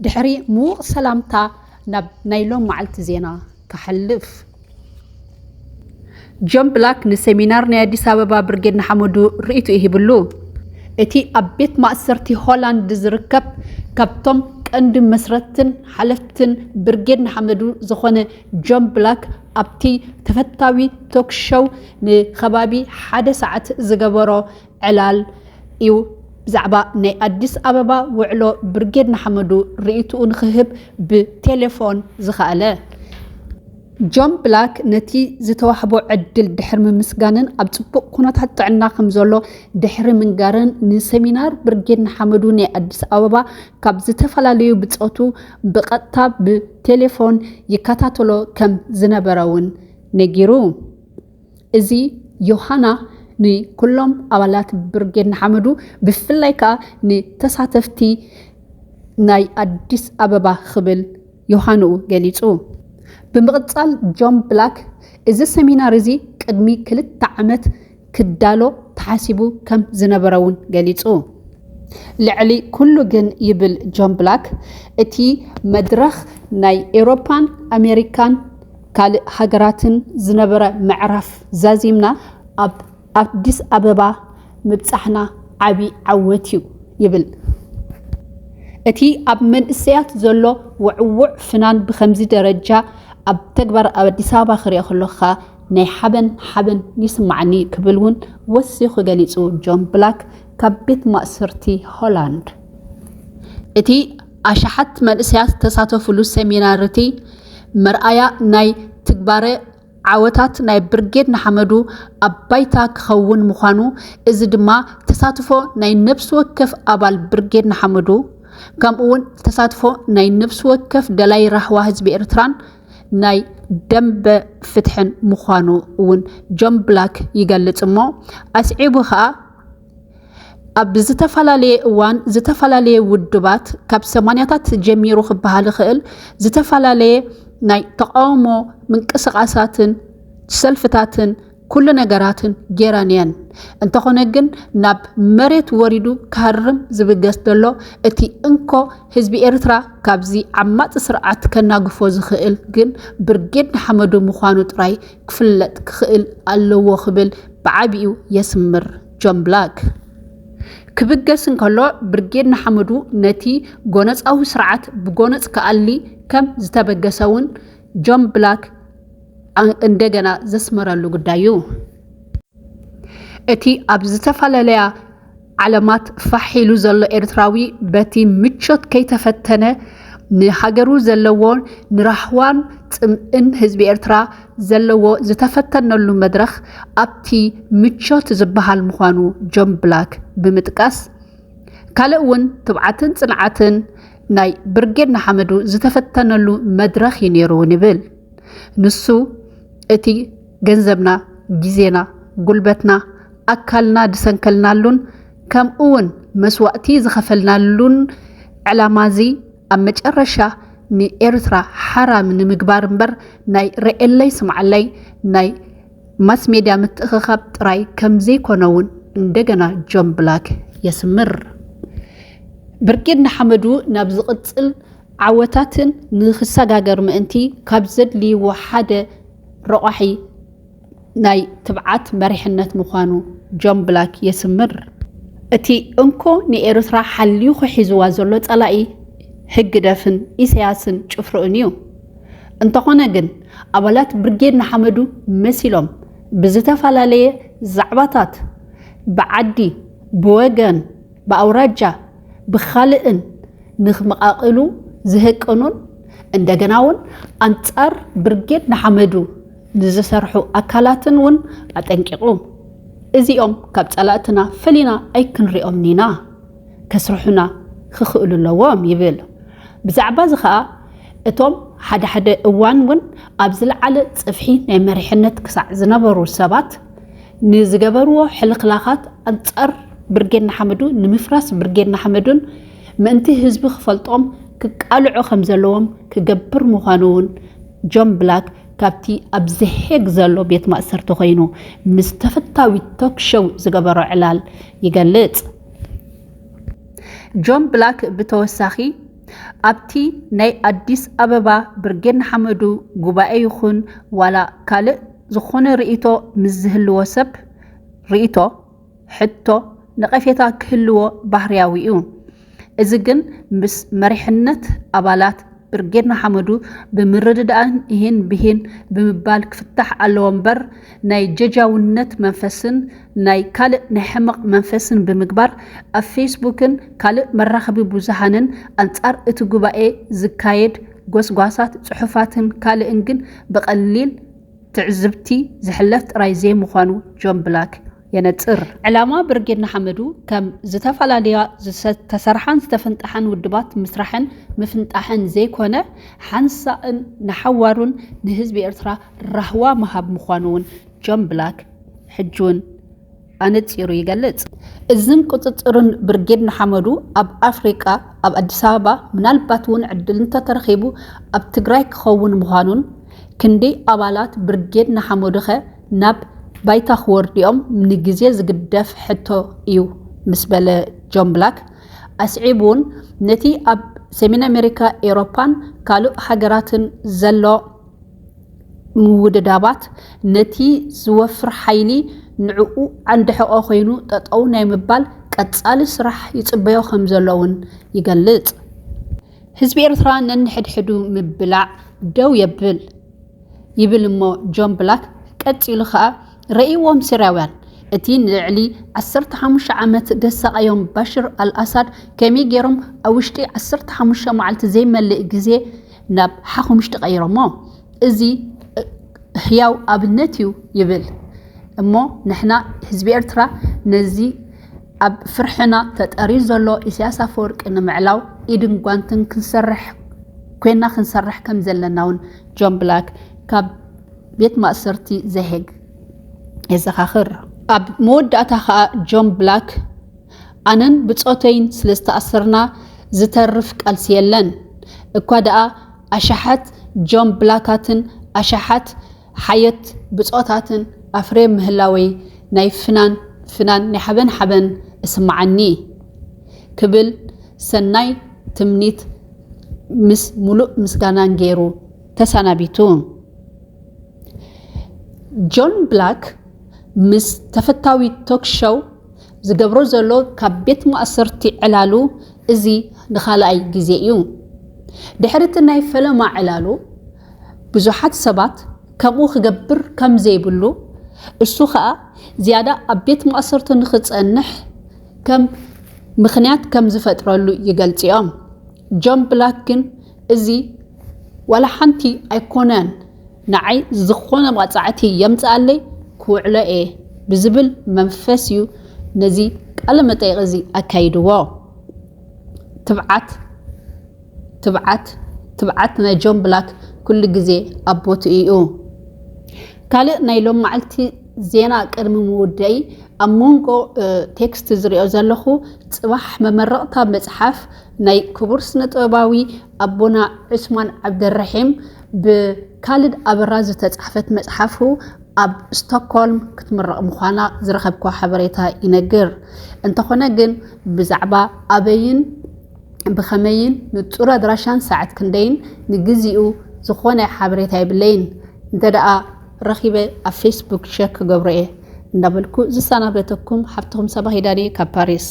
ድሕሪ ምዉቕ ሰላምታ ናብ ናይ ሎም መዓልቲ ዜና ክሓልፍ። ጆን ብላክ ንሰሚናር ናይ ኣዲስ ኣበባ ብርጌድ ንሓመዱ ርእይቱ ይህብሉ። እቲ ኣብ ቤት ማእሰርቲ ሆላንድ ዝርከብ ካብቶም ቀንዲ መስረትን ሓለፍትን ብርጌድ ንሓመዱ ዝኾነ ጆን ብላክ ኣብቲ ተፈታዊ ቶክ ሾው ንከባቢ ሓደ ሰዓት ዝገበሮ ዕላል እዩ ብዛዕባ ናይ ኣዲስ ኣበባ ውዕሎ ብርጌድ ንሓመዱ ርእይትኡ ንክህብ ብቴሌፎን ዝኸኣለ። ጆን ብላክ ነቲ ዝተዋህቦ ዕድል ድሕሪ ምምስጋንን ኣብ ጽቡቕ ኩነታት ጥዕና ከም ዘሎ ድሕሪ ምንጋርን ንሰሚናር ብርጌድ ንሓመዱ ናይ ኣዲስ ኣበባ ካብ ዝተፈላለዩ ብጾቱ ብቐጥታ ብቴሌፎን ይከታተሎ ከም ዝነበረ እውን ነጊሩ። እዚ ዮሃና ንኩሎም ኣባላት ብርጌድ ንሓመዱ ብፍላይ ከኣ ንተሳተፍቲ ናይ ኣዲስ ኣበባ ክብል ዮሃንኡ ገሊጹ። ብምቕጻል ጆን ብላክ እዚ ሰሚናር እዚ ቅድሚ ክልተ ዓመት ክዳሎ ተሓሲቡ ከም ዝነበረ እውን ገሊጹ። ልዕሊ ኩሉ ግን ይብል ጆን ብላክ፣ እቲ መድረኽ ናይ ኤውሮፓን ኣሜሪካን ካልእ ሃገራትን ዝነበረ ምዕራፍ ዛዚምና ኣብ ኣዲስ ኣበባ ምብጻሕና ዓቢ ዓወት እዩ ይብል። እቲ ኣብ መንእሰያት ዘሎ ውዕውዕ ፍናን ብኸምዚ ደረጃ ኣብ ተግባር ኣብ ኣዲስ ኣበባ ክሪኦ ከለኻ ናይ ሓበን ሓበን ይስማዓኒ ክብል እውን ወሲኹ ገሊጹ ጆን ብላክ ካብ ቤት ማእሰርቲ ሆላንድ። እቲ ኣሽሓት መንእሰያት ዝተሳተፉሉ ሰሚናር እቲ መርኣያ ናይ ትግባረ ዓወታት ናይ ብርጌድ ንሓመዱ ኣብ ባይታ ክኸውን ምዃኑ፣ እዚ ድማ ተሳትፎ ናይ ነብሲ ወከፍ ኣባል ብርጌድ ንሓመዱ፣ ከምኡ እውን ተሳትፎ ናይ ነብሲ ወከፍ ደላይ ራህዋ ህዝቢ ኤርትራን ናይ ደንበ ፍትሕን ምዃኑ እውን ጆን ብላክ ይገልጽ እሞ ኣስዒቡ ኸኣ ኣብ ዝተፈላለየ እዋን ዝተፈላለየ ውድባት ካብ ሰማንያታት ጀሚሩ ክበሃል ይኽእል ዝተፈላለየ ናይ ተቃውሞ ምንቅስቃሳትን ሰልፍታትን ኩሉ ነገራትን ጌረን እየን። እንተኾነ ግን ናብ መሬት ወሪዱ ክሃርም ዝብገስ ዘሎ እቲ እንኮ ህዝቢ ኤርትራ ካብዚ ዓማጺ ስርዓት ከናግፎ ዝኽእል ግን ብርጌድ ንሓመዱ ምዃኑ ጥራይ ክፍለጥ ክኽእል ኣለዎ ክብል ብዓቢኡ የስምር ጆን ብላክ። ክብገስ እንከሎ ብርጌድ ንሓመዱ ነቲ ጎነጻዊ ስርዓት ብጎነጽ ክኣሊ ከም ዝተበገሰ እውን ጆን ብላክ እንደገና ዘስመረሉ ጉዳይ እዩ። እቲ ኣብ ዝተፈላለያ ዓለማት ፋሕ ኢሉ ዘሎ ኤርትራዊ በቲ ምቾት ከይተፈተነ ንሃገሩ ዘለዎ ንራህዋን ጽምእን ህዝቢ ኤርትራ ዘለዎ ዝተፈተነሉ መድረኽ ኣብቲ ምቾት ዝበሃል ምዃኑ ጆን ብላክ ብምጥቃስ ካልእ እውን ትብዓትን ጽንዓትን ናይ ብርጌድ ንሓመዱ ዝተፈተነሉ መድረኽ እዩ ነይሩ እውን ይብል። ንሱ እቲ ገንዘብና፣ ግዜና፣ ጉልበትና፣ ኣካልና ዝሰንከልናሉን ከምኡ እውን መስዋእቲ ዝኸፈልናሉን ዕላማ እዚ ኣብ መጨረሻ ንኤርትራ ሓራ ንምግባር እምበር ናይ ርኤለይ ስምዓለይ ናይ ማስ ሜድያ ምትእኽኻብ ጥራይ ከም ዘይኮነ እውን እንደገና ጆን ብላክ የስምር። ብርጌድ ንሓመዱ ናብ ዝቕጽል ዓወታትን ንኽሰጋገር ምእንቲ ካብ ዘድልይዎ ሓደ ረቋሒ ናይ ትብዓት መሪሕነት ምዃኑ ጆን ብላክ የስምር። እቲ እንኮ ንኤርትራ ሓልዩ ክሒዝዋ ዘሎ ጸላኢ ህግደፍን ኢሳያስን ጭፍርኡን እዩ። እንተኾነ ግን ኣባላት ብርጌድ ንሓመዱ መሲሎም ብዝተፈላለየ ዛዕባታት ብዓዲ፣ ብወገን፣ ብኣውራጃ፣ ብኻልእን ንኽመቓቕሉ ዝህቅኑን እንደገና እውን ኣንጻር ብርጌድ ንሓመዱ ንዝሰርሑ ኣካላትን እውን ኣጠንቂቑ። እዚኦም ካብ ጸላእትና ፈሊና ኣይክንሪኦምን ኢና፣ ከስርሑና ክኽእሉ ኣለዎም ይብል። ብዛዕባ እዚ ኸኣ እቶም ሓደ ሓደ እዋን እውን ኣብ ዝለዓለ ጽፍሒ ናይ መሪሕነት ክሳዕ ዝነበሩ ሰባት ንዝገበርዎ ሕልኽላኻት ኣንጻር ብርጌድ ንሓመዱ ንምፍራስ ብርጌድ ንሓመዱን ምእንቲ ህዝቢ ክፈልጦም ክቃልዑ ከም ዘለዎም ክገብር ምዃኑ እውን ጆን ብላክ ካብቲ ኣብ ዘሄግ ዘሎ ቤት ማእሰርቲ ኮይኑ ምስ ተፈታዊት ቶክ ሾው ዝገበሮ ዕላል ይገልጽ። ጆን ብላክ ብተወሳኺ ኣብቲ ናይ ኣዲስ ኣበባ ብርጌድ ንሓመዱ ጉባኤ ይኹን ዋላ ካልእ ዝኾነ ርእይቶ ምስ ዝህልዎ ሰብ ርእይቶ፣ ሕቶ፣ ነቐፌታ ክህልዎ ባህርያዊ እዩ። እዚ ግን ምስ መሪሕነት ኣባላት ብርጌድ ንሓመዱ ብምርድዳእን እሂን ብሂን ብምባል ክፍታሕ ኣለዎ እምበር፣ ናይ ጀጃውነት መንፈስን ናይ ካልእ ናይ ሕመቕ መንፈስን ብምግባር ኣብ ፌስቡክን ካልእ መራኸቢ ብዙሃንን ኣንጻር እቲ ጉባኤ ዝካየድ ጎስጓሳት፣ ጽሑፋትን ካልእን ግን ብቐሊል ትዕዝብቲ ዝሕለፍ ጥራይ ዘይምዃኑ ጆን ብላክ የነጽር። ዕላማ ብርጌድ ንሓመዱ ከም ዝተፈላለያ ዝተሰርሓን ዝተፈንጠሓን ውድባት ምስራሕን ምፍንጣሕን ዘይኮነ፣ ሓንሳእን ንሓዋሩን ንህዝቢ ኤርትራ ራህዋ ምሃብ ምዃኑ እውን ጆን ብላክ ሕጂ እውን ኣነጺሩ ይገልጽ። እዝን ቁጽጽርን ብርጌድ ንሓመዱ ኣብ ኣፍሪቃ፣ ኣብ ኣዲስ ኣበባ፣ ምናልባት እውን ዕድል እንተተረኺቡ ኣብ ትግራይ ክኸውን ምዃኑን፣ ክንደይ ኣባላት ብርጌድ ንሓመዱኸ ናብ ባይታ ክወርድኦም ንግዜ ዝግደፍ ሕቶ እዩ ምስ በለ ጆን ብላክ፣ ኣስዒቡ እውን ነቲ ኣብ ሰሜን ኣሜሪካ፣ ኤውሮፓን ካልእ ሃገራትን ዘሎ ምውድዳባት ነቲ ዝወፍር ሓይሊ ንዕኡ ዓንዲ ሕቖ ኮይኑ ጠጠው ናይ ምባል ቀጻሊ ስራሕ ይጽበዮ ከም ዘሎ እውን ይገልጽ። ህዝቢ ኤርትራ ነንሕድሕዱ ምብላዕ ደው የብል ይብል እሞ ጆን ብላክ ቀጺሉ ከኣ ረእይዎም ሲርያውያን እቲ ንልዕሊ ዓሰርተ ሓሙሽተ ዓመት ደሳቐዮም ባሽር ኣልኣሳድ ከመይ ገይሮም ኣብ ውሽጢ ዓሰርተ ሓሙሽተ መዓልቲ ዘይመልእ ግዜ ናብ ሓሙሽተ ቀይሮሞ። እዚ ህያው ኣብነት እዩ ይብል እሞ ንሕና ህዝቢ ኤርትራ ነዚ ኣብ ፍርሕና ተጠርዩ ዘሎ ኢሳያስ ኣፈወርቂ ንምዕላው ኢድን ጓንትን ክንሰርሕ ኮይና ክንሰርሕ ከም ዘለና እውን ጆን ብላክ ካብ ቤት ማእሰርቲ ዘሄግ የዘኻኽር። ኣብ መወዳእታ ኸኣ ጆን ብላክ ኣነን ብጾተይን ስለ ዝተኣሰርና ዝተርፍ ቃልሲ የለን። እኳ ደኣ ኣሽሓት ጆን ብላካትን ኣሽሓት ሓየት ብጾታትን ኣፍርየ ምህላወይ ናይ ፍናን ፍናን ናይ ሓበን ሓበን እስምዓኒ ክብል ሰናይ ትምኒት ምስ ሙሉእ ምስጋናን ገይሩ ተሰናቢቱ። ጆን ብላክ ምስ ተፈታዊ ቶክ ሾው ዝገብሮ ዘሎ ካብ ቤት ማእሰርቲ ዕላሉ እዚ ንኻልኣይ ግዜ እዩ። ድሕሪ እቲ ናይ ፈለማ ዕላሉ ብዙሓት ሰባት ከምኡ ክገብር ከም ዘይብሉ፣ እሱ ኸኣ ዝያዳ ኣብ ቤት ማእሰርቲ ንኽጸንሕ ከም ምኽንያት ከም ዝፈጥረሉ ይገልጽ እዮም። ጆን ብላክ ግን እዚ ዋላ ሓንቲ ኣይኮነን፣ ንዓይ ዝኾነ መቕጻዕቲ የምጽኣለይ ክውዕሎ እየ ብዝብል መንፈስ እዩ ነዚ ቃለ መጠይቕ እዚ ኣካይድዎ። ትብዓት ትብዓት ትብዓት ናይ ጆን ብላክ ኩሉ ግዜ ኣብ ቦትኡ እዩ። ካልእ ናይ ሎም መዓልቲ ዜና ቅድሚ ምውደይ ኣብ መንጎ ቴክስት ዝሪኦ ዘለኹ ጽባሕ መመረቕታ መጽሓፍ ናይ ክቡር ስነ ጥበባዊ ኣቦና ዑስማን ዓብደረሒም ብካልድ ኣበራ ዝተጻሕፈት መጽሓፉ ኣብ ስቶክሆልም ክትምረቕ ምዃና ዝረኸብኮ ሓበሬታ ይነግር። እንተኾነ ግን ብዛዕባ ኣበይን ብኸመይን ንጹር ኣድራሻን ሰዓት ክንደይን ንግዚኡ ዝኾነ ሓበሬታ የብለይን። እንተ ደኣ ረኺበ ኣብ ፌስቡክ ሸክ ክገብሮ እየ እንዳበልኩ ዝሰናበተኩም ሓብትኹም ሳባ ኪዳነ ካብ ፓሪስ።